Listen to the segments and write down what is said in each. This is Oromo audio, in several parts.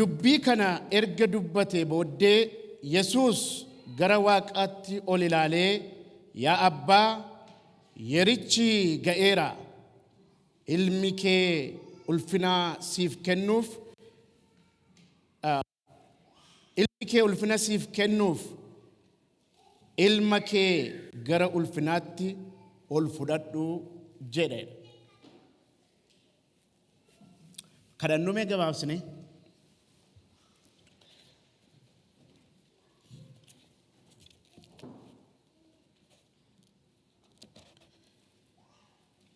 Dubbii kana erga dubbatee booddee Yesuus gara Waaqaatti ol ilaalee, Yaa Abbaa, yerichi ga'eera. Ilmi kee ulfina siif kennuuf, ilmi kee ulfina siif kennuuf, ilma kee gara ulfinaatti ol fudhadhu jedhe. Kadhannuu mee gabaabsine.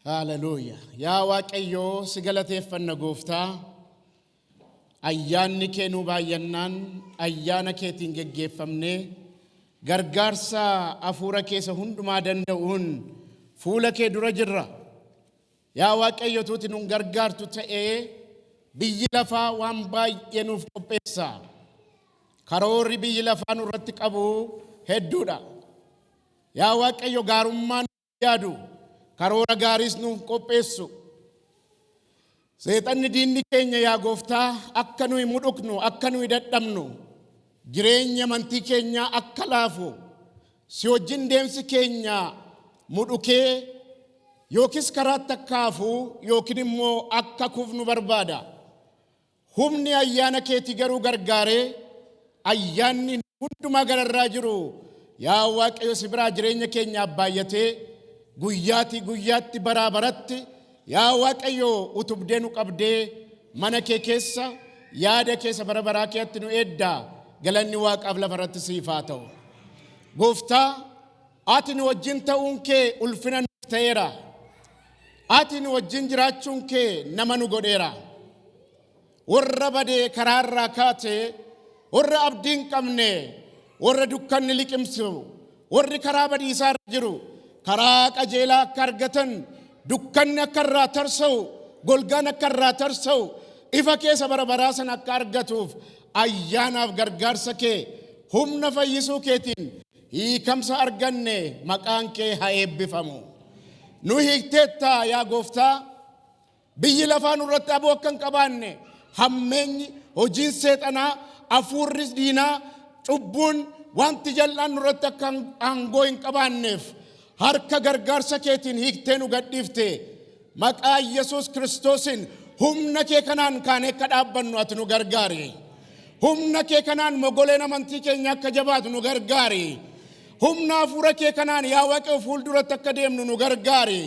Haleluuya. Yaa Waaqayyoo si galateeffanna gooftaa. Ayyaanni kee nuu baay'annaan ayyaana keetiin geggeeffamnee gargaarsa hafuura keessa hundumaa danda'uun fuula kee dura jirra. Yaa Waaqayyo tuuti nun gargaartu ta'ee biyyi lafaa waan baay'ee nuuf qopheessa. Karoorri biyyi lafaa nurratti qabu hedduudha. Yaa Waaqayyo gaarummaa nuuf yaadu, karoora gaariis nuuf qopheessu. Seexanni diinni keenya yaa gooftaa akka nuyi mudhuknu, akka nuyi dadhabnu, jireenyi amantii keenyaa akka laafu, si wajjin deemsi keenya mudhukee yookiis karaatti akka hafu yookiin immoo akka kufnu barbaada. Humni ayyaana keetii garuu gargaaree ayyaanni hundumaa gararraa jiru yaa Waaqayyo si biraa jireenya keenyaaf baay'atee guyyaatii guyyaatti baraa baratti yaa Waaqayyo utubdee nu qabdee mana kee keessa yaada keessa bara baraa keetti nu eeddaa galanni Waaqaaf lafa irratti siif haa ta'u. Gooftaa ati nu wajjin ta'uun kee ulfina nuuf ta'eera. Ati nu wajjin jiraachuun kee nama nu godheera. Warra badee karaarraa kaate, warra abdii hin qabne, warra dukkanni liqimsu, warri karaa badiisaa irra jiru, karaa qajeelaa akka argatan, dukkanni akka irraa tarsa'u, golgaan akka irraa tarsa'u, ifa keessa bara baraa sana akka argatuuf ayyaanaaf gargaarsa kee humna fayyisuu keetiin hiikamsa arganne maqaan kee haa eebbifamu. Nu hiikteetta yaa gooftaa. Biyyi lafaa nurratti aboo akka hin qabaanne hammeenyi, hojiin seexanaa, hafuurri diinaa, cubbuun, wanti jal'aan nurratti akka aangoo hin qabaanneef harka gargaarsa keetiin hiiktee nu gadhiifte. Maqaa Yesuus Kiristoosiin humna kee kanaan kaanee akka dhaabbannu ati nu gargaari. Humna kee kanaan mogoleen amantii keenya akka jabaatu nu gargaari. Humna hafuura kee kanaan yaa Waaqayyo fuulduratti akka deemnu nu gargaari.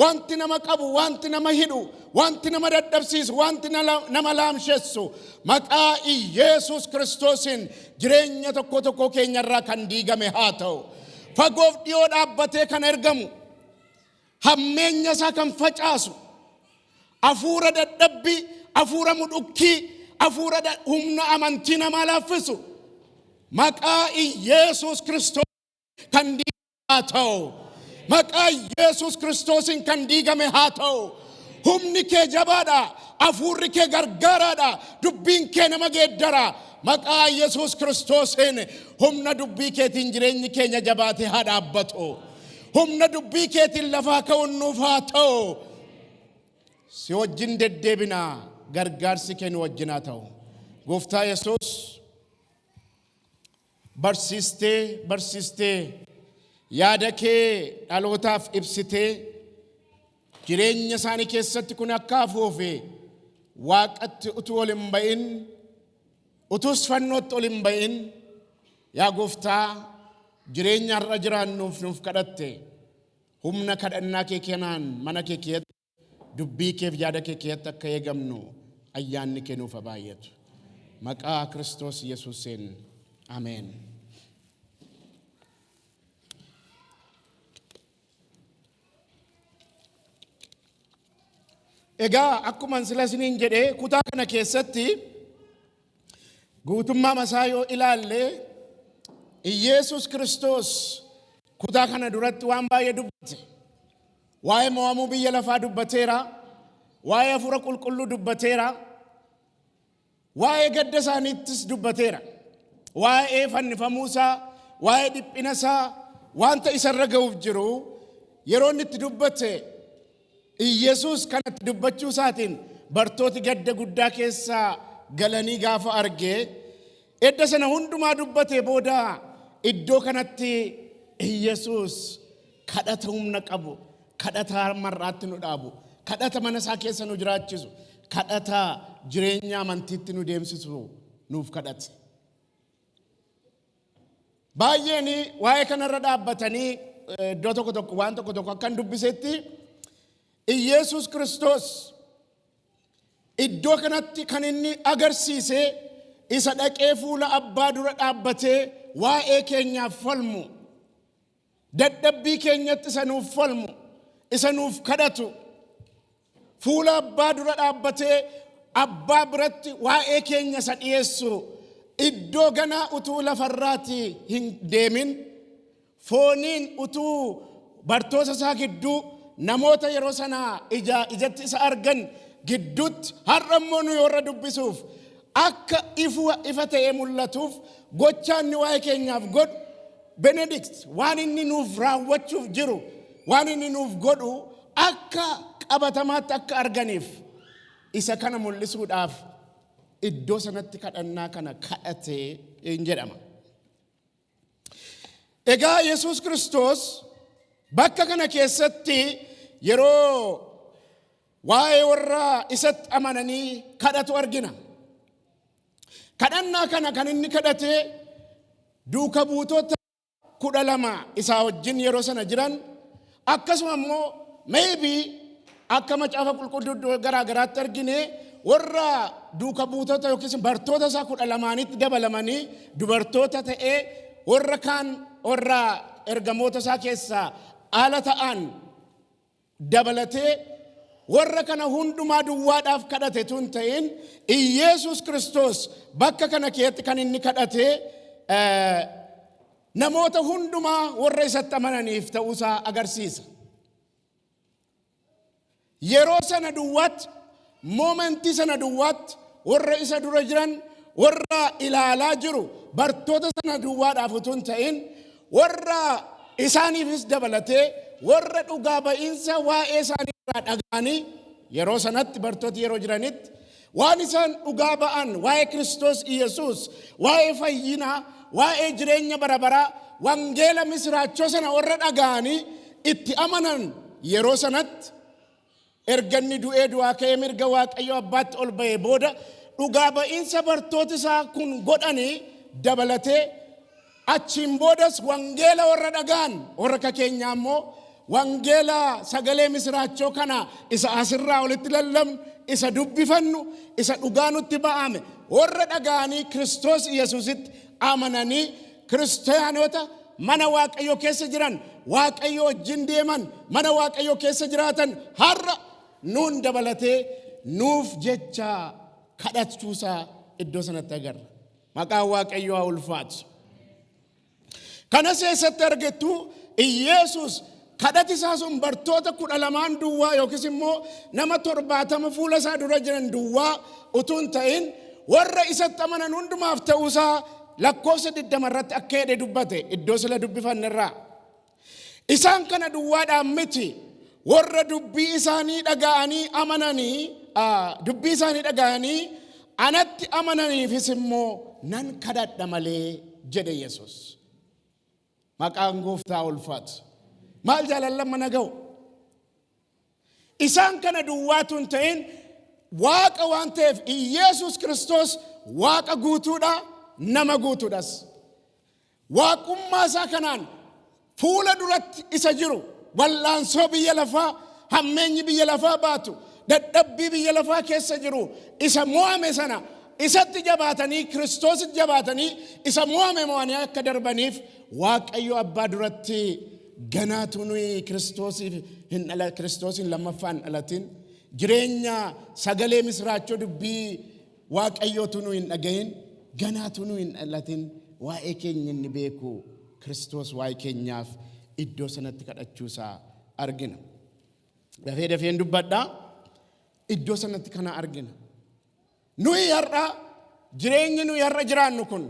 Wanti nama qabu, wanti nama hidhu, wanti nama dadhabsiisu, wanti nama laamshessu maqaa Iyeesuus Kiristoosiin jireenya tokko tokko keenyarraa kan diigame haa ta'u. Fagoof dhiyoo dhaabbatee kan ergamu, hammeenya isaa kan facaasu, hafuura dadhabbii, hafuura mudhukkii, hafuura humna amantii namaa laaffisu maqaa Iyeesuus Kiristoos kan diigame haa ta'u. Maqaa Yesuus Kiristoosiin kan diigame haa ta'u. Humni kee jabaadha. Hafuurri kee gargaaraadha. Dubbiin kee nama geeddara. Maqaa Yesuus Kiristoosiin humna dubbii keetiin jireenyi keenya jabaatee haa dhaabbatu. Humna dubbii keetiin lafaa ka'uun nuuf haa ta'u. Si wajjin deddeebina gargaarsi kee nu wajjin haa ta'u. Gooftaa Yesuus barsiistee barsiistee yaada kee dhalootaaf ibsitee jireenya isaanii keessatti kun akka hafuufi waaqatti utuu ol hin ba'in utuus fannootti ol hin ba'in yaa gooftaa jireenya har'a jiraannuuf nuuf kadhatte humna kadhannaa kee kanaan mana kee keessatti dubbii keef yaada kee keessatti akka eegamnu ayyaanni kee nuuf haa baay'atu. Maqaa Kiristoos Yesuusiin Ameen. Egaa akkuma sila isiniin jedhee kutaa kana keessatti guutummaa masaa yoo ilaalle Iyeesus Kiristoos kutaa kana duratti waan baay'ee dubbate. Waa'ee mo'amuu biyya lafaa dubbateera. Waa'ee hafuura qulqulluu dubbateera. Waa'ee gadda isaaniittis dubbateera. Waa'ee fannifamuu isaa, waa'ee dhiphina isaa, wanta isarra ga'uuf jiru yeroo inni itti dubbate Iyyasuus kanatti dubbachuu isaatiin bartooti gadda guddaa keessa galanii gaafa argee edda sana hundumaa dubbatee booda iddoo kanatti Iyyasuus kadhata humna qabu, kadhata mar'aatti nu dhaabu, kadhata mana isaa keessa nu jiraachisu, kadhata jireenya amantiitti nu deemsisu nuuf kadhate. Baay'een waa'ee kanarra dhaabbatanii iddoo tokko tokko waan tokko tokko akkan dubbisetti, Iyyasuus Kiristoos iddoo kanatti kan inni agarsiise isa dhaqee fuula abbaa dura dhaabbatee waa'ee keenyaaf falmu, dadhabbii keenyatti isa nuuf falmu, isa nuuf kadhatu, fuula abbaa dura dhaabbatee abbaa biratti waa'ee keenya isa dhiyeessu, iddoo ganaa utuu lafarraatii hin deemin, fooniin utuu bartoota isaa gidduu, namoota yeroo sana ija ijatti isa argan gidduutti, har'a immoo nu warra dubbisuuf akka ifa ta'ee mul'atuuf, gochaa inni waa'ee keenyaaf godhu, benedict waan inni nuuf raawwachuuf jiru, waan inni nuuf godhu akka qabatamaatti akka arganiif, isa kana mul'isuudhaaf iddoo sanatti kadhannaa kana kadhatee hin jedhama. Egaa Yesuus Kiristoos bakka kana keessatti yeroo waa'ee warra isatti amananii kadhatu argina. Kadhannaa kana kan inni kadhate duuka buutota 12 isaa wajjin yeroo sana jiran, akkasuma immoo maybe akka Macaafa Qulqulluu garaa garaatti argine warra duuka buutota yookiis bartoota isaa 12nitti dabalamanii, dubartoota ta'ee warra kaan, warra ergamoota isaa keessaa ala ta'an dabalatee, warra kana hundumaa duwwaadhaaf kadhate tun ta'in, Iyeesus Kiristoos bakka kana keessatti kan inni kadhate namoota hundumaa warra isatti amananiif ta'uusaa agarsiisa. Yeroo sana duwwaatti, momentii sana duwwaatti, warra isa dura jiran, warra ilaalaa jiru, bartoota sana duwwaadhaaf utuu hin ta'in, warra isaaniifis dabalatee warra dhugaa ba'iinsa waa'ee isaanii irraa dhaga'anii, yeroo sanatti bartooti yeroo jiranitti waan isaan dhugaa ba'an, waa'ee Kiristoos Iyesuus, waa'ee fayyinaa, waa'ee jireenya bara baraa, wangeela misiraachoo sana warra dhaga'anii itti amanan, yeroo sanatti erga inni du'ee du'aa ka'ee mirga Waaqayyo abbaatti ol ba'ee booda dhugaa ba'iinsa bartooti isaa kun godhanii dabalatee, achiin boodas wangeela warra dhaga'an, warra akka keenyaa immoo wangeela sagalee misiraachoo kana isa asirraa olitti lallabnu, isa dubbifannu, isa dhugaa nutti ba'ame warra dhaga'anii Kiristoos Yesuusitti amananii kiristaanota mana Waaqayyoo keessa jiran, Waaqayyo wajjin deeman, mana Waaqayyoo keessa jiraatan, har'a nuun dabalatee nuuf jecha kadhachuusaa iddoo sanatti agarra. Maqaan Waaqayyoo haa ulfaatu. Kanas eessatti argattu? Iyeesus kadhati isaa sun bartoota 12n duwwaa yookiis immoo nama 70 fuula isaa dura jiran duwwaa utuu hin ta'in, warra isatti amanan hundumaaf ta'uusaa lakkoofsa 20 irratti akka jedhe dubbate iddoo sila dubbifannerraa. Isaan kana duwwaadhaan miti, warra dubbii isaanii dhaga'anii amananii, dubbii isaanii dhaga'anii anatti amananiifis immoo nan kadhadha malee jedhe Yesus. Maqaan Gooftaa ulfaatu. Maal jaalallan mana ga'u? Isaan kana duwwaatu hin ta'in, Waaqa waan ta'eef Iyeesus Kiristoos Waaqa guutuudha, nama guutuudhas. Waaqummaa isaa kanaan fuula duratti isa jiru, wal'aansoo biyya lafaa, hammeenyi biyya lafaa baatu, dadhabbii biyya lafaa keessa jiru, isa mo'ame sana isatti jabaatanii, Kiristoositti jabaatanii, isa mo'ame mo'anii akka darbaniif Waaqayyo abbaa duratti ganaatu nuyi Kiristoosiif hin dhala, Kiristoosiin lammaffaa hin dhalatin, jireenya sagalee misiraachoo dubbii Waaqayyootu nu hin dhagahin, ganaatu nu hin dhalatin, waa'ee keenya inni beeku Kiristoos waa'ee keenyaaf iddoo sanatti kadhachuusaa argina. Dafee dafeen dubbadhaa. Iddoo sanatti kana argina. Nuyi har'a jireenyi nuyi har'a jiraannu kun,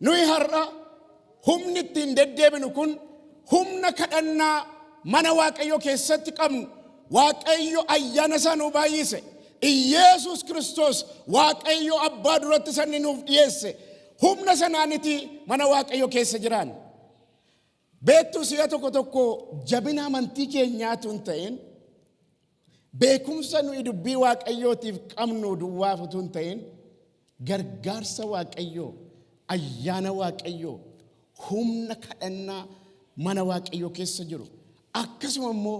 nuyi har'a humni ittiin deddeebinu kun, humna kadhannaa mana Waaqayyoo keessatti qabnu, Waaqayyo ayyaana isaa nuu baay'ise. Iyeesus Kiristoos Waaqayyo Abbaa duratti sanni nuuf dhiyeesse humna sanaaniti mana Waaqayyo keessa jiraan. Beektuu, si'a tokko tokko jabina amantii keenyaatu hin ta'in, beekumsa nuyi dubbii Waaqayyootiif qabnu duwwaaf utuu hin ta'in, gargaarsa Waaqayyoo, ayyaana Waaqayyoo, humna kadhannaa mana Waaqayyoo keessa jiru, akkasuma immoo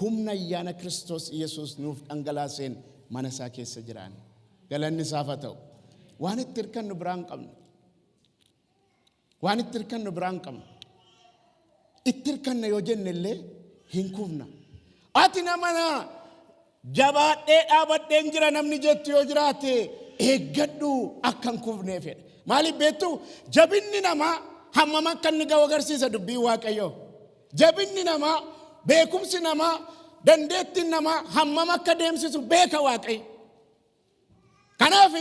humna ayyaana Kiristoos Yesuus nuuf dhangalaaseen mana isaa keessa jiraan. Galanni isaaf haa ta'u. Waan itti hirkannu biraan qabnu. Waan itti hirkannu biraan qabnu. Itti hirkanna yoo jenne illee hin kufna. Ati nama jabaadhee dhaabadheen jira namni jettu yoo jiraate, eeggadhu akka hin kufnee fedha. Maaliif beektu? Jabinni namaa hammam akka inni ga'u agarsiisa dubbiin Waaqayyoo. Jabinni namaa, beekumsi namaa, dandeettiin namaa hammam akka deemsisu beeka Waaqayyo. Kanaaf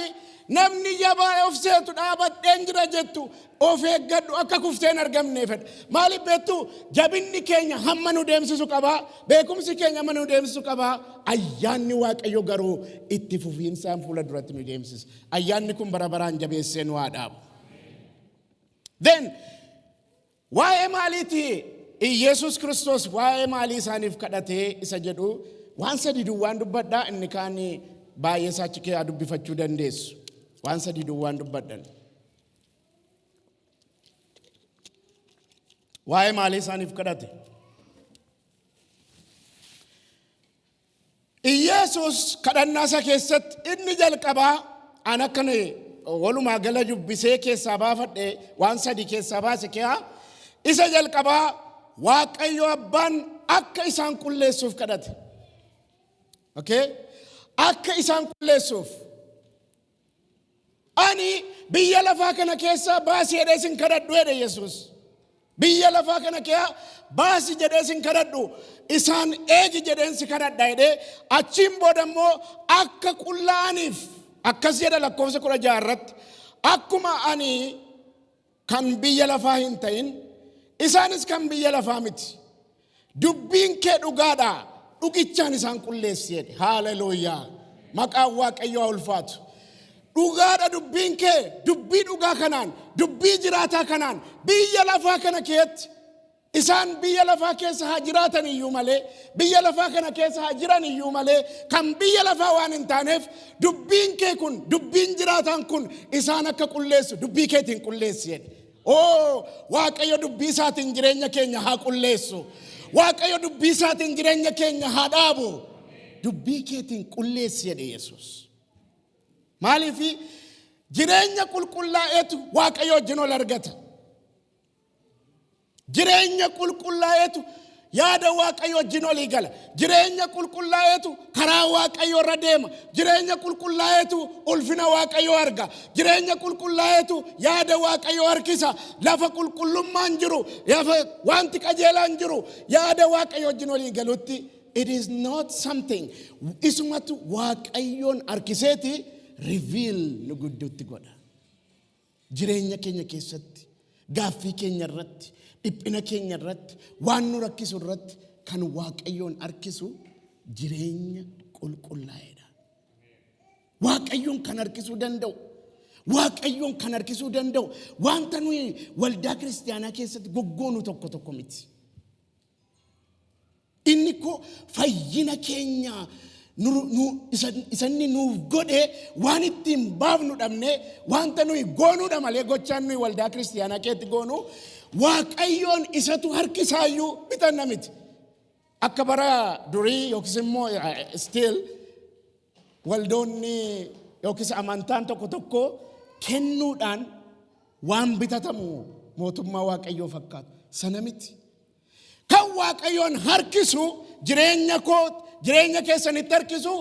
namni jabaa of seetu, dhaabadheen jira jettu, of eeggadhu akka kufteen argamnee fedha. Maaliif beektu? Jabinni keenya hamma nu deemsisu qabaa, beekumsi keenya hamma nu deemsisu qabaa, ayyaanni Waaqayyo garuu itti fufiinsaan fuula duratti nu deemsisa. Ayyaanni kun bara baraan jabeessee nu haa dhaabu. Then waa'ee maaliiti Iyeesus Kiristoos waa'ee maalii isaaniif kadhatee isa jedhu waan sadii duwwaan dubbadhaa, inni kaan baay'ee isaa achi keessaa dubbifachuu dandeessu. Waan sadii duwwaan dubbadhan. Waa'ee maalii isaaniif kadhate? Iyeesus kadhannaa isaa keessatti inni jalqabaa, an akkan walumaa gala dubbisee keessaa baafadhe, waan sadii keessaa baase keessaa isa jalqabaa Waaqayyo Abbaan akka isaan qulleessuuf kadhate. Okay? Akka isaan qulleessuuf. Ani biyya lafaa kana keessaa baasi jedhee sin kadhadhu jedhe Yesuus. Biyya lafaa kana keessaa baasi jedhee sin kadhadhu, isaan eegi jedheen si kadhadha jedhee, achiin booda immoo akka qullaa'aniif akkas jedha lakkoofsa 16 irratti: "Akkuma ani kan biyya lafaa hin ta'in, isaanis kan biyya lafaa miti. Dubbiin kee dhugaadha, dhugichaan isaan qulleessi" jedhe. Haaleluyyaa! Maqaan Waaqayyoo haa ulfaatu. Dhugaadha dubbiin kee, dubbii dhugaa kanaan, dubbii jiraataa kanaan, biyya lafaa kana keessatti isaan biyya lafaa keessa haa jiraatan iyyuu malee, biyya lafaa kana keessa haa jiran iyyuu malee, kan biyya lafaa waan hin taaneef, dubbiin kee kun, dubbiin jiraataan kun isaan akka qulleessu dubbii keetiin qulleessi jedhe. Oo, Waaqayyo dubbii isaatiin jireenya keenya haa qulleessu. Waaqayyo dubbii isaatiin jireenya keenya haa dhaabu. Dubbii keetiin qulleessi jedhe Yesuus. Maaliif? Jireenya qulqullaa'eetu Waaqayyo wajjin ol argata. Jireenya qulqullaa'eetu yaada Waaqayyo wajjin olii gala. Jireenya qulqullaa'eetu karaa Waaqayyo irra deema. Jireenya qulqullaa'eetu ulfina Waaqayyo arga. Jireenya qulqullaa'eetu yaada Waaqayyo harkisa. Lafa qulqullummaan jiru, lafa wanti qajeelaan jiru, yaada Waaqayyo wajjin olii galutti, it is not something, isumatu Waaqayyoon harkiseeti reveal nu gidduutti godha. Jireenya keenya keessatti, gaaffii keenya irratti, dhiphina keenya irratti, waan nu rakkisu irratti kan Waaqayyoon harkisu jireenya qulqullaa'edha. Waaqayyoon kan harkisuu danda'u. Waaqayyoon kan harkisuu danda'u wanta nuyi waldaa kiristaanaa keessatti goggoonu tokko tokko miti. Inni koo fayyina keenya isa inni nuuf godhe waan ittiin baafnu dhabne, wanta nuyi goonuudha malee, gochaan nuyi waldaa kiristaanaa keessatti goonu Waaqayyoon isatu harkisaayyuu bitanna miti. Akka bara durii yookiis immoo still waldoonni yookiis amantaan tokko tokko kennuudhaan waan bitatamu mootummaa Waaqayyoo fakkaatu. Sana miti. Kan Waaqayyoon harkisu, jireenya koo, jireenya keessanitti harkisu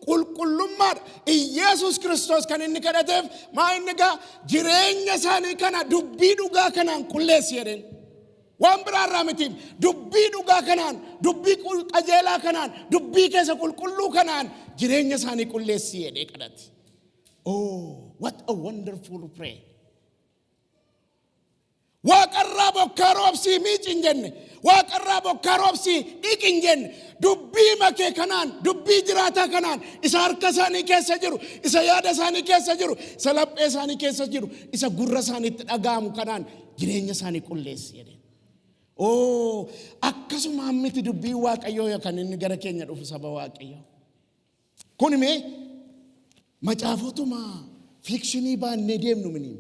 qulqullummaadha. Iyeesus Kiristoos kan inni kadhateef maa inni gaa jireenya isaanii kana dubbii dhugaa kanaan qulleessi jedheen. Waan biraarraa miti, dubbii dhugaa kanaan, dubbii qajeelaa kanaan, dubbii keessa qulqulluu kanaan jireenya isaanii qulleessi jedhee kadhate. Oh, what a wonderful prayer. Waaqarraa bokkaa roobsii miici hin jenne. Waaqarraa bokkaa roobsii dhiqi hin jenne. Dubbii makee kanaan, dubbii jiraataa kanaan, isa harka isaanii keessa jiru, isa yaada isaanii keessa jiru, isa laphee isaanii keessa jiru, isa gurra isaaniitti dhaga'amu kanaan jireenya isaanii qulleessi jedheen. Oo, akkasumaan miti dubbiin Waaqayyoo kan inni gara keenya dhufu, saba Waaqayyoo. Kun mee macaafotuma fiction baannee deemnu miniin.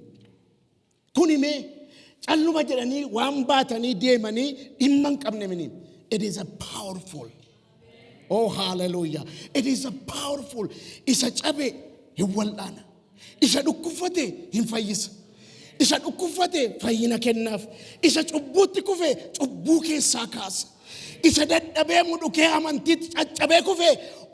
Kun mee calluma jedhanii waan baatanii deemanii dhimma hin qabne miniin. It is a powerful. Oh, hallelujah. It is a powerful. Isa cabe hin wal'aana. Isa dhukkubfate hin fayyisa. Isa dhukkubfate fayyina kennaaf. Isa cubbuutti kufe cubbuu keessaa kaasa. Isa dadhabee mudhukee amantiitti caccabee kufe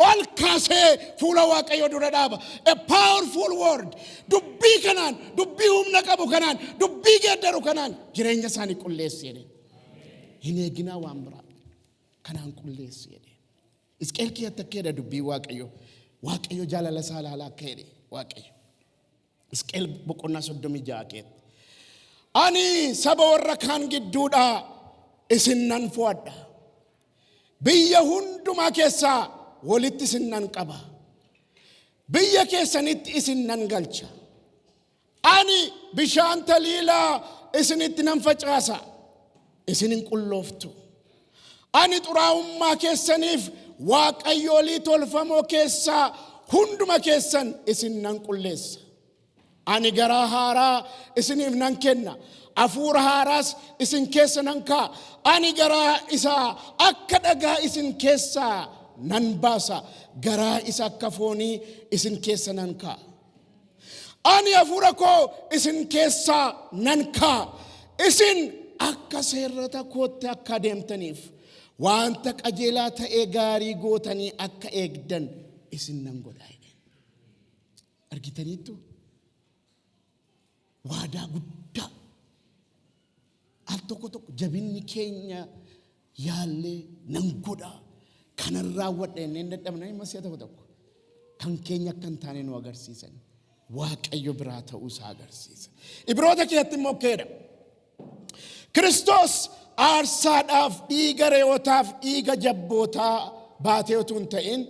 ol kaasee fuula Waaqayyoo dura dhaaba. A powerful word. Dubbii kanaan, dubbii humna qabu kanaan, dubbii geeddaru kanaan jireenya isaanii qulleessi jedheen. Hin eeginaa waan biraa. Kanaan qulleessi jedheen. Isqeel keessatti akka jedha dubbii Waaqayyoo. Waaqayyo jaalala isaa ilaalaa akka jedhe Waaqayyo. Isqeel boqonnaa 36 keessatti. Ani saba warra kaan gidduudhaa isin nan fo'adha. Biyya hundumaa keessaa walitti isin nan qaba. Biyya keessanitti isin nan galcha. Ani bishaan taliilaa isinitti nan facaasa. Isin hin qullooftu. Ani xuraa'ummaa keessaniif waaqayyoolii tolfamoo keessaa hunduma keessan isin nan qulleessa. Ani garaa haaraa isiniif nan kenna. Hafuura haaraas isin keessa nan kaa'a. Ani garaa isaa akka dhagaa isin keessaa nan baasa. Garaa isa akka foonii isin keessa nan kaa'a. Ani hafuura koo isin keessaa nan kaa'a. Isin akka seerrata kootti akka adeemtaniif, wanta qajeelaa ta'ee gaarii gootanii akka eegdan isin nan godha jedhe. Argitaniittu, waadaa guddaa. Al tokko tokko jabinni keenya yaallee nan godha, kanan raawwadha jennee hin dadhabna. Imma si'a tokko tokko kan keenya akka hin taane nu agarsiisan, Waaqayyo biraa ta'uu isaa agarsiisa. Ibroota keessatti immoo keedha. Kiristoos aarsaadhaaf dhiiga re'ootaaf dhiiga jabbootaa baatee utuu hin ta'in,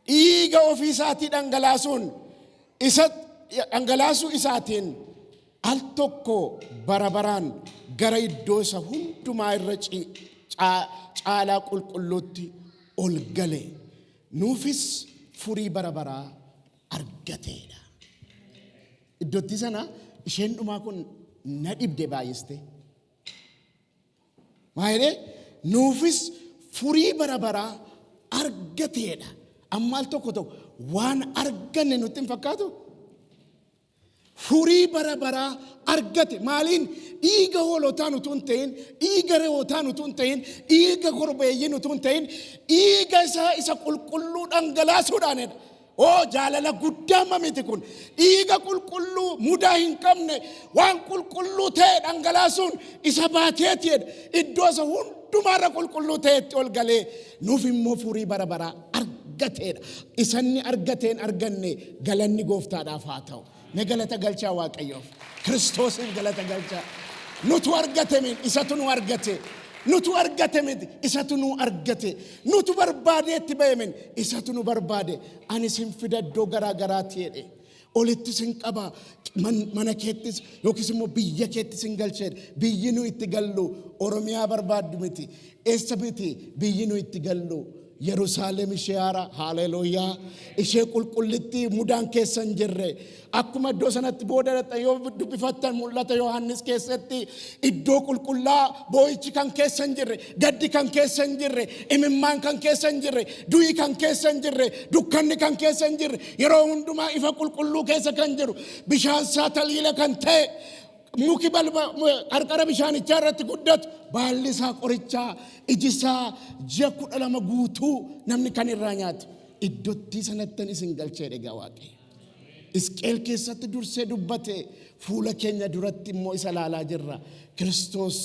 dhiiga ofii isaatii dhangalaasuun, isa dhangalaasuu isaatiin al tokko bara baraan gara iddoo isa hundumaa irra caalaa qulqulluutti ol gale, nuufis furii bara baraa argateedha. Iddootti sana isheen dhumaa kun na dhibde baay'iste. Maa jedhee? Nuufis furii bara baraa argateedha. Amma al tokko tokko waan arganne nutti hin fakkaatu? Furii bara baraa argate maaliin? Dhiiga hoolotaan utuu hin ta'in, dhiiga re'ootaan utuu hin ta'in, dhiiga korbeeyyiin utuu hin ta'in, dhiiga isaa isa qulqulluu dhangalaasuudhaanidha. Oo, jaalala guddaa miti kun? Dhiiga qulqulluu mudaa hin qabne, waan qulqulluu ta'e dhangalaasuun isa baateeti jedha. Iddoo isa hundumaarra qulqulluu ta'etti ol galee nuuf immoo furii bara baraa argateedha. Isanni argateen arganne, galanni gooftaadhaaf haa ta'u. Mee galata galchaa Waaqayyoof. Kiristoosiif galata galchaa. Nutu argate min, isatu nu argate. Nutu argate miti, isatu nu argate. Nutu barbaadeetti ba'e min, isatu nu barbaade. Ani sin fida iddoo garaa garaatti jedhe. Olitti sin qaba, mana keettis yookiis immoo biyya keetti sin galcheedha. Biyyi nu itti gallu Oromiyaa barbaaddu miti. Eessa miti biyyi nu itti gallu? Yerusaalem ishee haaraa, haleluuyaa, ishee qulqullittii mudaan keessa hin jirre. Akkuma iddoo sanatti booda dhaqxan yoo dubbifattan, Mul'ata Yohaannis keessatti iddoo qulqullaa boo'ichi kan keessa hin jirre, gaddi kan keessa hin jirre, imimmaan kan keessa hin jirre, du'i kan keessa hin jirre, dukkanni kan keessa hin jirre, yeroo hundumaa ifa qulqulluu keessa kan jiru, bishaan isaa taliila kan ta'e, muki balba qarqara bishaanichaa irratti guddatu, baalli isaa qorichaa, iji isaa ji'a 12 guutuu namni kan irraa nyaatu, iddootti sanattan isin galchee egaa Waaqayyo. Isqeel keessatti dursee dubbate, fuula keenya duratti immoo isa ilaalaa jirra. Kiristoos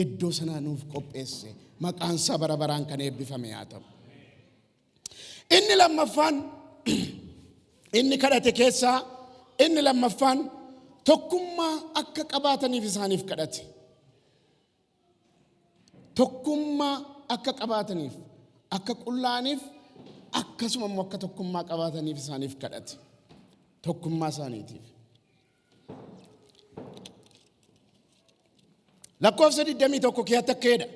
iddoo sanaa nuuf qopheesse. Maqaan isaa bara baraan kan eebbifame haa ta'u. Inni lammaffaan inni kadhate keessaa inni lammaffaan Tokkummaa akka qabaataniif isaaniif kadhate. Tokkummaa akka qabaataniif, akka qullaa'aniif, akkasuma immoo akka tokkummaa qabaataniif isaaniif kadhate. Tokkummaa isaaniitiif. Lakkoofsa 21 keessatti akka jedha.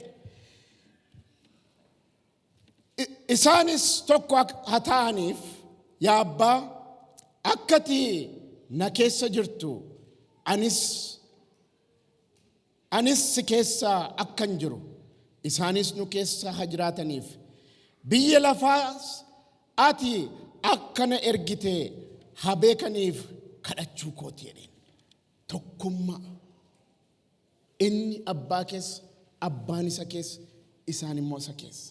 Isaanis tokko haa ta'aniif, yaa Abbaa, akka ati na keessa jirtu, anis si keessa akkan jiru, isaanis nu keessa haa jiraataniif, biyya lafaas ati akka na ergite haa beekaniif kadhachuu kooti jedheen. Tokkummaa. Inni Abbaa keessa, Abbaan isa keessa, isaan immoo isa keessa.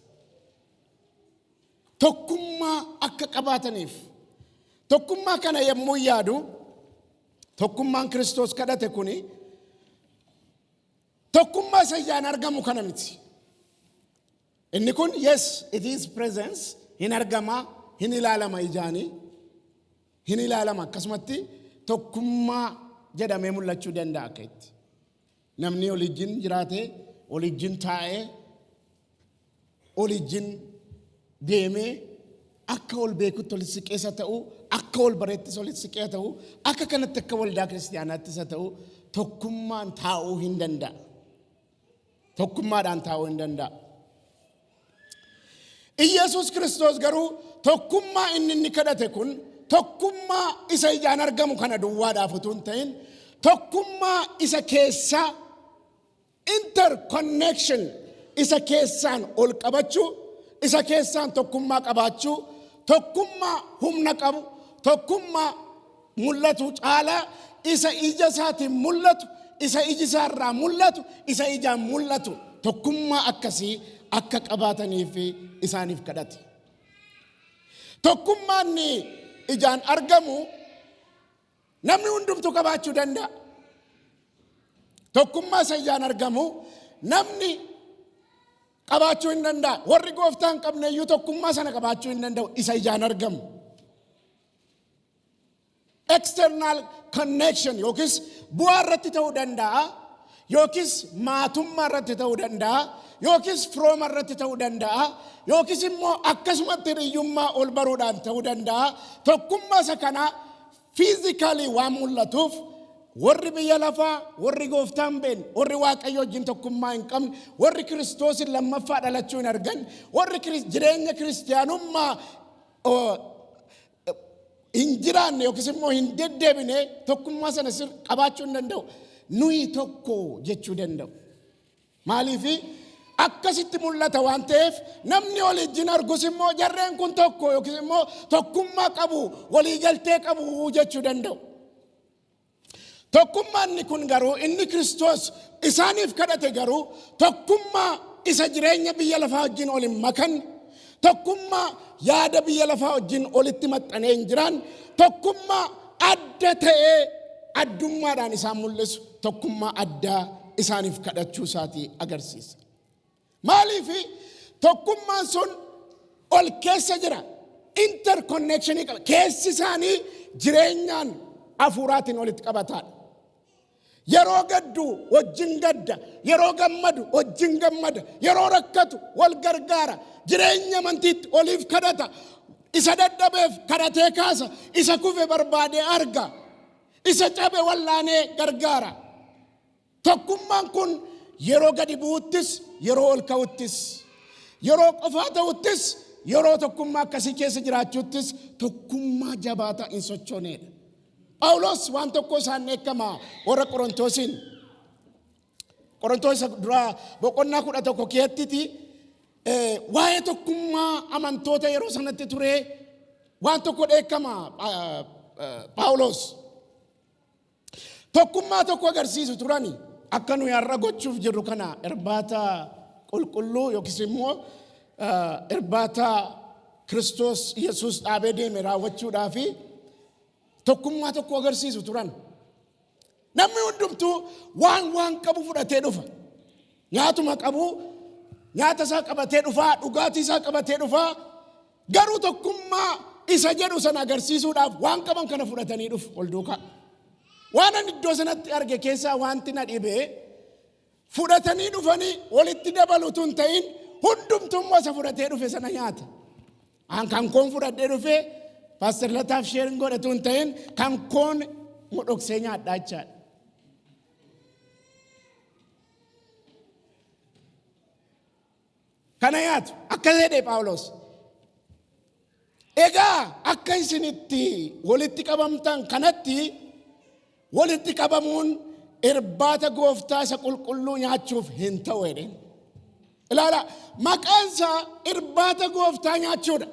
Tokkummaa akka qabaataniif. Tokkummaa kana yommuu yaadu, tokkummaan Kiristoos kadhate kuni tokkummaa isa ijaan argamu kana miti. Inni kun, yes, it is presence, hin argama, hin ilaalama, ijaanii hin ilaalama, akkasumatti tokkummaa jedhamee mul'achuu danda'a akka itti. Namni olijjin jiraatee, olijjin taa'ee, olijjin deemee, akka ol beekutti ol siqeessa ta'u, akka ol bareettis ol siqee ta'u, akka kanatti akka waldaa kiristiyaanaattis haa ta'u, tokkummaan taa'uu hin danda'a. Tokkummaadhaan taa'uu hin danda'a. Iyyasuus Kiristoos garuu tokkummaa inni kadhate kun tokkummaa isa ijaan argamu kana duwwaadhaaf utuu hin ta'in, tokkummaa isa keessaa, interconnection, isa keessaan ol qabachuu, isa keessaan tokkummaa qabaachuu, tokkummaa humna qabu, tokkummaa mul'atu caalaa isa ija isaatiin mul'atu, isa iji isaarraa mul'atu, isa ijaan mul'atu, tokkummaa akkasii akka qabaataniif isaaniif kadhate. Tokkummaan ijaan argamu namni hundumtuu qabaachuu danda'a. Tokkummaa isa ijaan argamu namni qabaachuu hin danda'a. Warri Gooftaa hin qabne iyyuu tokkummaa sana qabaachuu hin danda'u, isa ijaan argamu. External connection yookiis bu'aa irratti ta'uu danda'a, yookiis maatummaa irratti ta'uu danda'a, yookiis firooma irratti ta'uu danda'a, yookiis immoo akkasumatti hiriyyummaa ol baruudhaan ta'uu danda'a. Tokkummaa isa kanaa physically waan mul'atuuf, warri biyya lafaa, warri Gooftaa hin beekne, warri Waaqayyo wajjin tokkummaa hin qabne, warri Kiristoosin lammaffaa dhalachuu hin argan, warri jireenya kiristiyaanummaa hin jiraanne yookiis immoo hin deddeebine, tokkummaa sana sir qabaachuu hin danda'u. Nuyi tokko jechuu danda'u. Maaliifi? Akkasitti mul'ata waan ta'eef, namni waliijjin argus immoo jarreen kun tokko yookiis immoo tokkummaa qabu, waliigaltee qabu jechuu danda'u. Tokkummaan inni kun garuu, inni Kiristoos isaaniif kadhate garuu, tokkummaa isa jireenya biyya lafaa wajjin ol hin makan, tokkummaa yaada biyya lafaa wajjin olitti maxxanee hin jiraan, tokkummaa adda ta'ee addummaadhaan isaan mul'isu, tokkummaa addaa isaaniif kadhachuu isaatii agarsiisa. Maaliif? Tokkummaan sun ol keessa jira. Interconnectionii qaba. Keessi isaanii jireenyaan hafuuraatiin walitti qabataadha. Yeroo gaddu wajjin gadda, yeroo gammadu wajjin gammada, yeroo rakkatu wal gargaara, jireenya amantiitti oliif kadhata, isa dadhabeef kadhatee kaasa, isa kufe barbaadee arga, isa cabe wallaanee gargaara. Tokkummaan kun yeroo gadi bu'uttis, yeroo ol ka'uttis, yeroo qofaa ta'uttis, yeroo tokkummaa akkasii keessa jiraachuuttis tokkummaa jabaataa hin sochooneedha. Phaawulos waan tokko isaan dheekkama warra Qorontoosiin. Qorontoos duraa boqonnaa 11 keessatti waa'ee tokkummaa amantoota yeroo sanatti ture waan tokko dheekkama Phaawulos. Tokkummaa tokko agarsiisu turani, akka nuyi har'a gochuuf jirru kana, irbaata qulqulluu yookiis immoo irbaata Kiristoos Yesuus dhaabee deeme raawwachuudhaa fi tokkummaa tokko agarsiisu turan. Namni hundumtuu waan qabu fudhatee dhufa. Nyaatuma qabu, nyaata isaa qabatee dhufaa, dhugaatii isaa qabatee dhufaa. Garuu tokkummaa isa jedhu sana agarsiisuudhaaf waan qaban kana fudhatanii dhufu ol duukaa. Waan ani iddoo sanatti arge keessaa wanti na dhibe fudhatanii dhufanii walitti dabalutu hin ta'in, hundumtuu immoo isa fudhatee dhufe sana nyaata. An kan koon fudhadhee dhufe Pastor Lataaf share godhatu hin ta'in, kan koon dhoksee nyaadhaa jechaadha. Kana nyaatu akka jedhe Phaawulos. Egaa akka isinitti walitti qabamtan kanatti walitti qabamuun irbaata gooftaa isa qulqulluu nyaachuuf hin ta'u jedheen. Ilaala, maqaan isaa irbaata gooftaa nyaachuudha.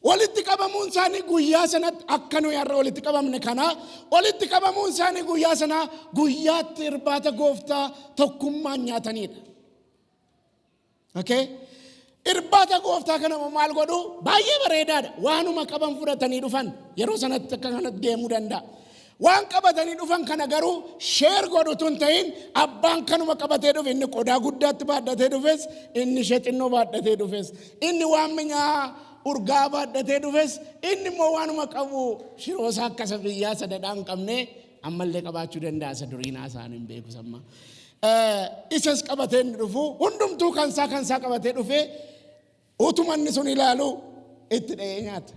Walitti qabamuun isaanii guyyaa sanatti akka nuyi har'a walitti qabamne kana, walitti qabamuun isaanii guyyaa sanaa guyyaatti irbaata gooftaa tokkummaan nyaatanidha. Okay? Irbaata gooftaa kana immoo maal godhu? Baay'ee bareedaadha. Waanuma qaban fudhatanii dhufan yeroo sanatti akka kanatti deemuu danda'a. Waan qabatanii dhufan kana garuu share godhutu hin ta'in, abbaan kanuma qabatee dhufe, inni qodaa guddaatti baadhatee dhufes, inni ishee xinnoo baadhatee dhufes, inni waan minyaa urgaa baadhatee dhufes, inni immoo waanuma qabu shiroo isaa akka isa biyyaa sadadhaa hin qabne ammallee qabaachuu danda'a, isa duriinaa isaan hin beeku samma. Isas qabatee inni dhufu hundumtuu kansaa kansaa qabatee dhufee utuma inni sun ilaalu itti dha'ee nyaata.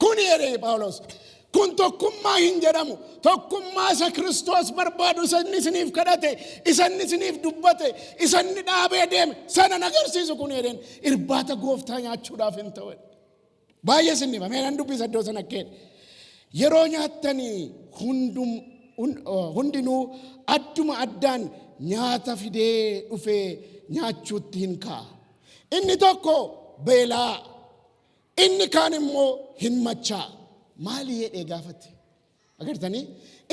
Kuni jedhee Phaawulos. Kun tokkummaa hin jedhamu. Tokkummaa isa Kiristoos barbaadu, isa inni isiniif kadhate, isa inni isiniif dubbate, isa inni dhaabee deeme sana agarsiisu kun jedheen, irbaata gooftaa nyaachuudhaaf hin ta'u. Baay'ee isin dhiba. Mee nan dubbisa iddoo sana akka jedhe. Yeroo nyaattanii hundinuu adduma addaan nyaata fidee dhufee nyaachuutti hin ka'a. Inni tokko beelaa, inni kaan immoo hin machaa. Maali jedhee gaafate? Agartanii?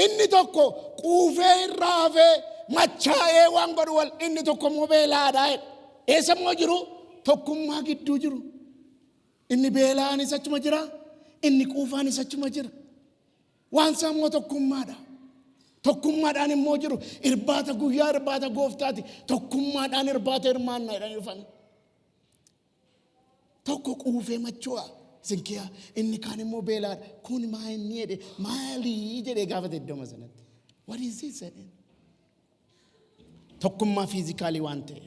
Inni tokko quufee irraa hafee machaa'ee waan godhu wal, inni tokko immoo beelaadha jedhe. Eessa immoo jiru? Tokkummaa gidduu jiru. Inni beela'aanis achuma jira, inni quufaanis achuma jira. Waan isaa immoo tokkummaadha. Tokkummaadhaan immoo jiru. Irbaata guyyaa irbaata gooftaati. Tokkummaadhaan irbaata hirmaannaa jedhanii dhufan. Tokko quufee macho'a. Isin kiyaa inni kaan immoo beelaadha. Kun maa inni jedhe, maalii jedhee gaafate iddoo sanatti. What is this jedheen. Tokkummaa physical waan ta'eef.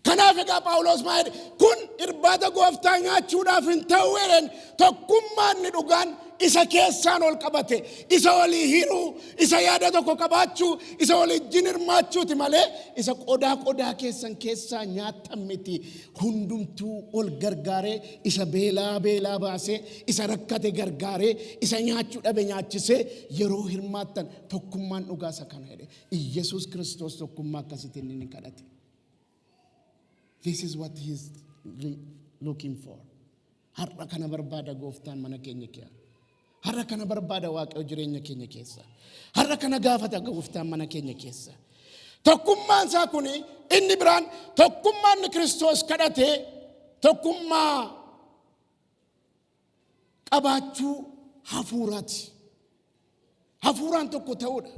Kanaaf egaa Phaawulos maal jedhe? Kun irbaata gooftaa nyaachuudhaaf hin ta'u jedheen. Tokkummaan inni dhugaan isa keessaan ol qabate, isa walii hiruu, isa yaada tokko qabaachuu, isa waliijjin hirmaachuuti malee isa qodaa qodaa keessan keessaa nyaattan miti. Hundumtuu ol gargaaree, isa beelaa beelaa baasee, isa rakkate gargaaree, isa nyaachuu dhabe nyaachisee yeroo hirmaattan tokkummaan dhugaa isa kana jedhe. Iyyasuus Kiristoos tokkummaa akkasiitiin inni kadhate. This is what he is looking for. Har'a kana barbaada gooftaan mana keenya keessa. Har'a kana barbaada Waaqayyo jireenya keenya keessa. Har'a kana gaafata gooftaan mana keenya keessa. Tokkummaan isaa kuni inni biraan, tokkummaan inni Kiristoos kadhate tokkummaa qabaachuu hafuuraati. Hafuuraan tokko ta'uudha.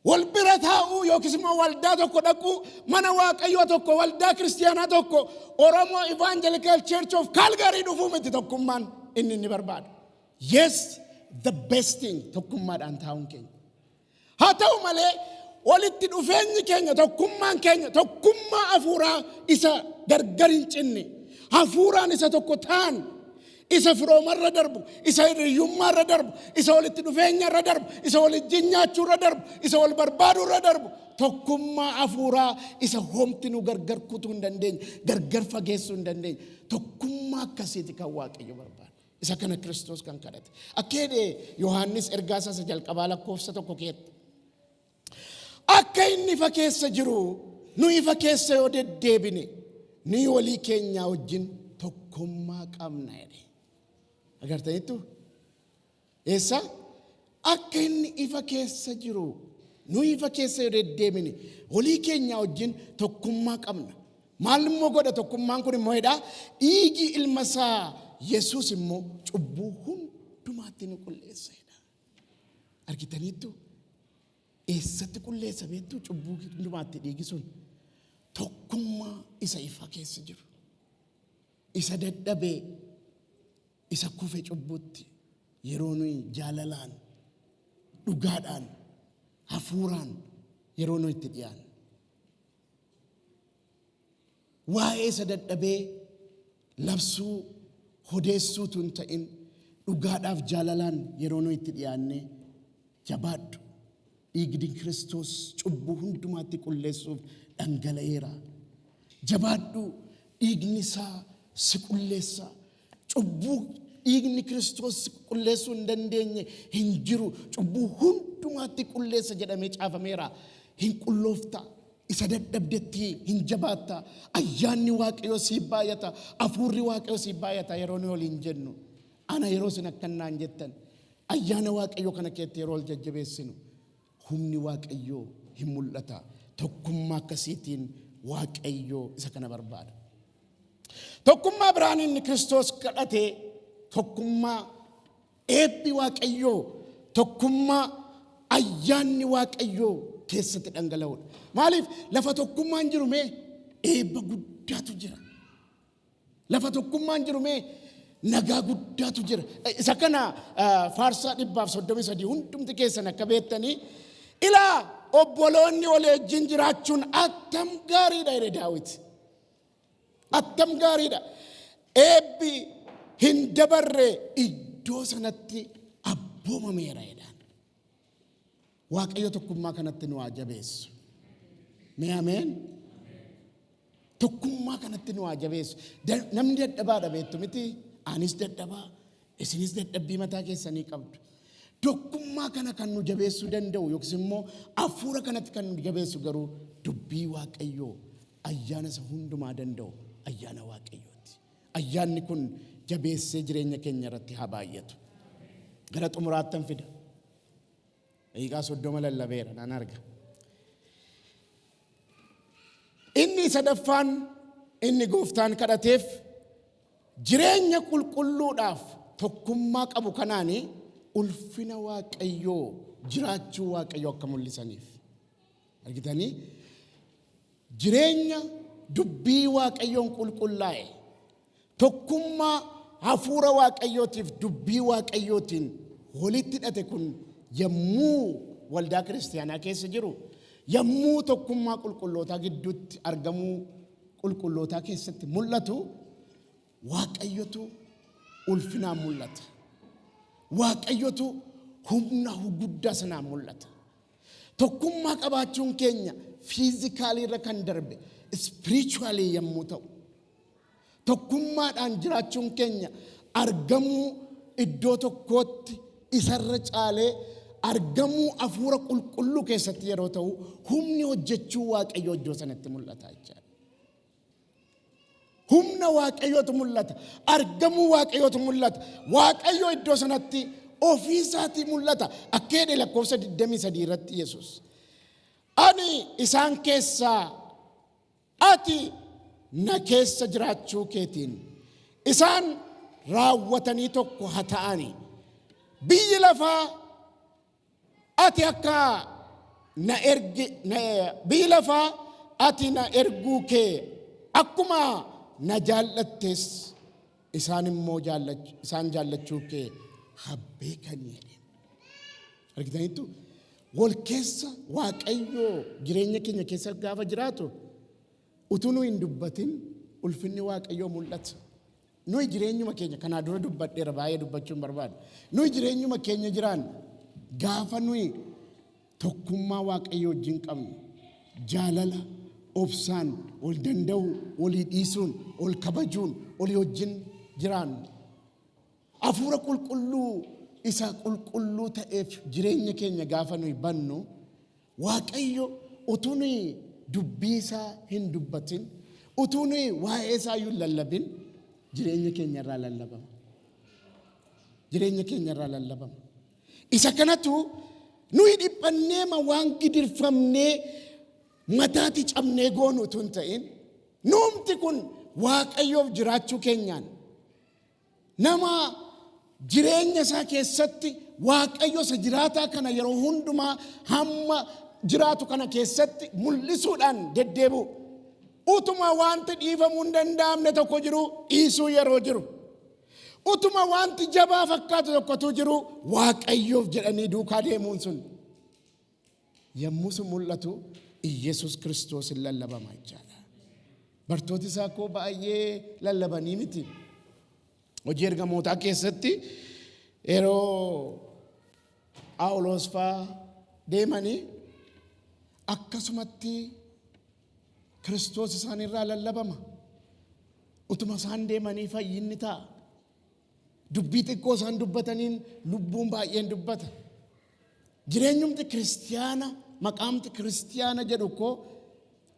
Wal bira taa'uu yookiis immoo waldaa tokko dhaquu, mana Waaqayyoo tokko, waldaa kiristiyaanaa tokko, Oromoo Evangelical Church of Calgary dhufuu miti tokkummaan inni inni barbaadu. Yes, the best thing tokkummaadhaan taa'uun keenya. Haa ta'u malee walitti dhufeenyi keenya, tokkummaan keenya, tokkummaa hafuuraa isa gargar hin cinne, hafuuraan isa tokko ta'an, isa firoomarra darbu, isa hiriyyummaarra darbu, isa walitti dhufeenyarra darbu, isa walitti nyaachuurra darbu, isa wal barbaaduurra darbu, tokkummaa hafuuraa isa homti nu gargar kutuu hin dandeenye, gargar fageessuu hin dandeenye, tokkummaa akkasiiti kan Waaqayyo barbaadu. Isa kana Kiristoos kan kadhate. Akka jedhe Yohaannis ergaa isaa isa jalqabaa lakkoofsa 1 keetti. Akka inni ifa keessa jiru nu ifa keessa yoo deddeebine, nuyi walii keenyaa wajjin tokkummaa qabna jedhe. Agartaniittu? Eessa? Akka inni ifa keessa jiru nu ifa keessa yoo deddeebine, walii keenyaa wajjin tokkummaa qabna. Maal immoo godha tokkummaan kun immoo jedhaa? Dhiigi ilma isaa Yesuus immoo cubbuu hundumaatti nu qulleessa jedha. Argitaniittu? Eessatti qulleessa beektu cubbuu hundumaatti dhiigi sun? Tokkummaa isa ifa keessa jiru. Isa dadhabee, isa kufe cubbutti yeroo nuyi jaalalaan, dhugaadhaan, hafuuraan yeroo nuyi itti dhiyaannu. Waa'ee isa dadhabee labsuu, odeessuutu hin ta'in, dhugaadhaaf jaalalaan yeroo nuyi itti dhiyaanne, "Jabaadhu, dhiigni Kiristoos cubbuu hundumaatti qulleessuuf dhangala'eera. Jabaadhu, dhiigni isaa si qulleessa. Cubbuu dhiigni Kiristoos si qulleessuu hin dandeenye hin jiru. Cubbuu hundumaatti qulleessa jedhamee caafameera. Hin qulloofta. Isa dadhabdetti hin jabaatta. Ayyaanni Waaqayyoo siif baay'ata. Hafuurri Waaqayyoo siif baay'ata," yeroo nuyi waliin jennu. Ana yeroo isin akkannaan jettan, ayyaana Waaqayyoo kana keetti yeroo ol jajjabeessinu, humni Waaqayyoo hin mul'ata. Tokkummaa akkasiitiin Waaqayyoo isa kana barbaada. Tokkummaa biraan inni Kiristoos kadhate tokkummaa eebbi Waaqayyoo, tokkummaa ayyaanni Waaqayyoo keessatti dhangala'uudha. Maaliif? Lafa tokkummaan jiru mee eebba guddaatu jira. Lafa tokkummaan jiru mee nagaa guddaatu jira. Isa kana Faarsaa 133 hundumti keessan akka beektanii, "Ilaa, obboloonni walii wajjin jiraachuun attam gaariidha," jedhe Daawit. Attam gaariidha. Eebbi hin dabarre iddoo sanatti abboomameera jedhaan. Waaqayyo tokkummaa kanatti nu haa jabeessu. Mee ameen. Tokkummaa kanatti nu haa jabeessu. Namni dadhabaadha, beektu miti? Anis dadhabaa. Isinis dadhabbii mataa keessanii qabdu. Tokkummaa kana kan nu jabeessuu danda'u yookiis immoo hafuura kanatti kan nu jabeessu garuu dubbii Waaqayyoo, ayyaana isa hundumaa danda'u, ayyaana Waaqayyooti. Ayyaanni kun jabeessee jireenya keenya irratti haa baay'atu. Gara xumuraattan fida. Daqiiqaa 30 lallabeera nan arga. Inni sadaffaan inni Gooftaan kadhateef jireenya qulqulluudhaaf tokkummaa qabu kanaani ulfina Waaqayyoo, jiraachuu Waaqayyoo akka mul'isaniif. Argitanii, jireenya dubbii Waaqayyoon qulqullaa'e, tokkummaa hafuura Waaqayyootiif dubbii Waaqayyootiin walitti hidhate kun yommuu waldaa kiristaanaa keessa jiru, yommuu tokkummaa qulqullootaa gidduutti argamuu qulqullootaa keessatti mul'atu, Waaqayyotu ulfinaan mul'ata. Waaqayyotu humna guddaa sanaan mul'ata. Tokkummaa qabaachuun keenya physically irra kan darbe spiritually yommuu ta'u, tokkummaadhaan jiraachuun keenya argamuu iddoo tokkootti isarra caalee argamuu hafuura qulqulluu keessatti yeroo ta'u, humni hojjechuu Waaqayyoo iddoo sanatti mul'ata jechaadha. Humna Waaqayyootu mul'ata. Argamuu Waaqayyootu mul'ata. Waaqayyo iddoo sanatti ofii isaatii mul'ata. Akka jedhe lakkoofsa 23 irratti Yesuus, "Ani isaan keessaa, ati na keessa jiraachuu keetiin isaan raawwatanii tokko haa ta'ani. Biyyi lafaa ati akka na ergi, biyyi lafaa ati na erguu kee, akkuma na jaallattes isaan immoo isaan jaallachuu kee haa beekanii," jedhe. Argitaniittu, wal keessa Waaqayyoo jireenya keenya keessa gaafa jiraatu, utuu nu hin dubbatin ulfinni Waaqayyoo mul'ata. Nuyi jireenyuma keenya kanaa dura dubbadheera, baay'ee dubbachuu hin barbaadu. Nuyi jireenyuma keenya jiraan gaafa nuyi tokkummaa Waaqayyoo wajjin qabnu, jaalala, obsaan, wal danda'uu, walii dhiisuun, wal kabajuun, walii wajjin jiraannu. Hafuura qulqulluu isa qulqulluu ta'eef jireenya keenya gaafa nuyi bannu, Waaqayyo utuu nuyi dubbii isaa hin dubbatin, utuu nuyi waa'ee isaa iyyuu hin lallabin, jireenya keenya irraa lallabama. Jireenya keenya irraa lallabama. Isa kanatu nuyi dhiphanneema waan gidirfamnee mataati cabnee goonu utuu hin ta'in, nuumti kun Waaqayyoof jiraachuu keenyaan nama jireenya isaa keessatti Waaqayyo isa jiraataa kana yeroo hundumaa hamma jiraatu kana keessatti mul'isuudhaan deddeebi'u. Utuma wanti dhiifamuu hin danda'amne tokko jiru dhiisuu yeroo jiru. Utuma wanti jabaa fakkaatu tokkotu jiru Waaqayyoof jedhanii duukaa deemuun sun. Yommuu sun mul'atu Iyyasuus Kiristoos hin lallabama jechaadha. Bartooti isaa koo baay'ee lallabanii miti. Hojii ergamootaa keessatti yeroo Phaawulos faa deemanii akkasumatti Kiristoos isaanirraa lallabama. Utuma isaan deemanii fayyinni ta'a. Dubbii xiqqoo isaan dubbataniin lubbuun baay'een dubbata. Jireenyumti kiristiyaana, maqaamti kiristiyaana jedhu koo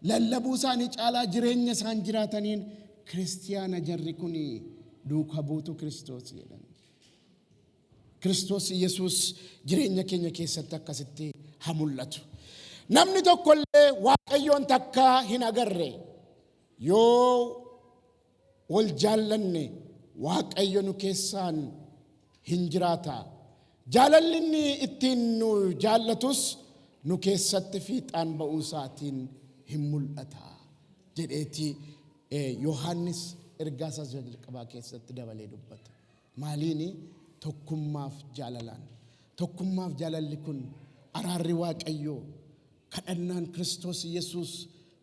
lallabuu isaanii caalaa jireenya isaan jiraataniin kiristiyaana, jarri kun duuka buutu Kiristoos jedhan. Kiristoos Yesuus jireenya keenya keessatti akkasitti haa mul'atu. Namni tokkollee Waaqayyoon takkaa hin agarre. Yoo wal jaallanne Waaqayyo nu keessaan hin jiraata. Jaalalli inni ittiin nu jaallatus nu keessatti fiixaan ba'uu isaatiin hin mul'ata jedheeti Yohaannis ergaa isaa jalqabaa keessatti dabalee dubbata. Maaliini? Tokkummaaf jaalalaan. Tokkummaaf jaalalli kun, araarri Waaqayyoo, kadhannaan Kiristoos Yesuus,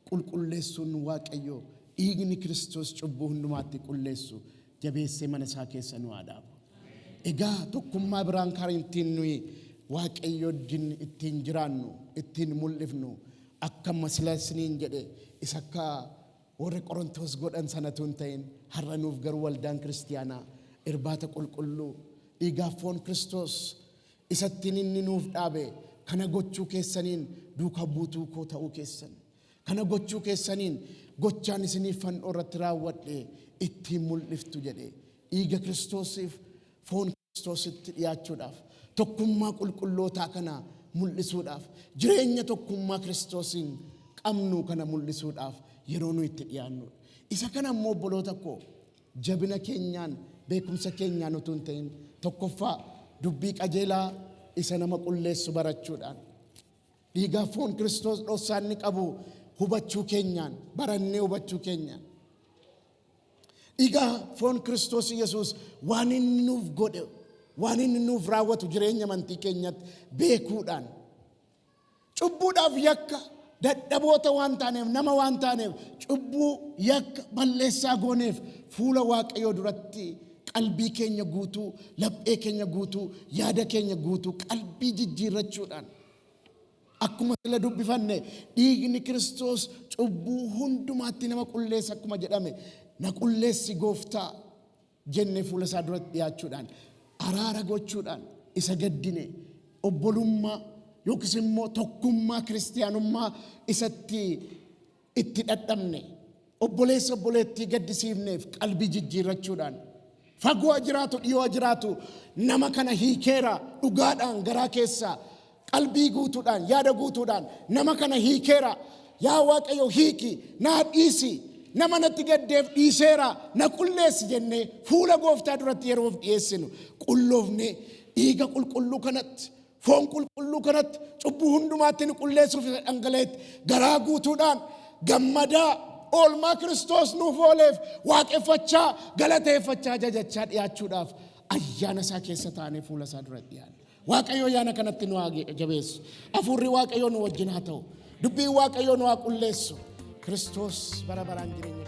qulqulleessuun Waaqayyoo, dhiigni Kiristoos cubbuu hundumaatti qulleessu jabeessee mana isaa keessa nu haa dhaabu. Egaa tokkummaa biraan kan ittiin nuyi Waaqayyo wajjin ittiin jiraannu, ittiin mul'ifnu, akka masila isiniin jedhe isa akka warri Qorontos godhan sanatu hin ta'in, har'a nuuf garuu waldaan kiristiyaanaa irbaata qulqulluu dhiigaaf foon Kiristoos isattiin inni nuuf dhaabe, kana gochuu keessaniin duuka buutuu koo ta'uu keessan, kana gochuu keessaniin gochaan isiniif fannoo irratti raawwadhe ittiin mul'iftu jedhe, dhiiga Kiristoosiif foon Kiristoositti dhiyaachuudhaaf, tokkummaa qulqullootaa kana mul'isuudhaaf, jireenya tokkummaa Kiristoosiin qabnu kana mul'isuudhaaf yeroo nu itti dhiyaannudha. Isa kana immoo, obboloota koo, jabina keenyaan, beekumsa keenyaan utuu hin ta'in, tokkoffaa dubbii qajeelaa isa nama qulleessu barachuudhaan, dhiigaaf foon Kiristoos dhoksaa inni qabu hubachuu keenyaan, barannee hubachuu keenyaan, dhiigaa foon Kiristoos Yesuus waan inni nuuf godhe, waan inni nuuf raawwatu jireenya amantii keenyatti beekuudhaan, cubbuudhaaf yakka dadhaboota waan taaneef, nama waan taaneef, cubbuu yakka balleessaa gooneef fuula Waaqayyoo duratti qalbii keenya guutuu, laphee keenya guutuu, yaada keenya guutuu qalbii jijjiirrachuudhaan, akkuma sila dubbifanne dhiigni Kiristoos cubbuu hundumaatti nama qulleessa akkuma jedhame, na qulleessi Gooftaa jennee fuula isaa duratti dhiyaachuudhaan, araara gochuudhaan, isa gaddine, obbolummaa yookiis immoo tokkummaa kiristiyaanummaa isatti itti dhadhabne, obboleessa obboleettii gaddisiifneef qalbii jijjiirrachuudhaan, fagoo jiraatu dhiyoo jiraatu nama kana hiikeera, dhugaadhaan garaa keessaa qalbii guutuudhaan, yaada guutuudhaan nama kana hiikeera, yaa Waaqayyo hiiki, naa dhiisi, nama natti gaddeef dhiiseera, na qulleessi jennee fuula Gooftaa duratti yeroo of dhiyeessinu, qulloofne dhiiga qulqulluu kanatti, foon qulqulluu kanatti, cubbuu hundumaatti nu qulleessuuf isa dhangala'etti garaa guutuudhaan gammadaa, oolmaa Kiristoos nuuf ooleef waaqeffachaa, galateeffachaa, jajachaa dhiyaachuudhaaf ayyaana isaa keessa taanee fuula isaa duratti dhiyaanna. Waaqayyo ayyaana kanatti nu haa jabeessu. Hafuurri Waaqayyoo nu wajjin haa ta'u. Dubbiin Waaqayyoo nu haa qulleessu. Kiristoos bara baraan jireenya.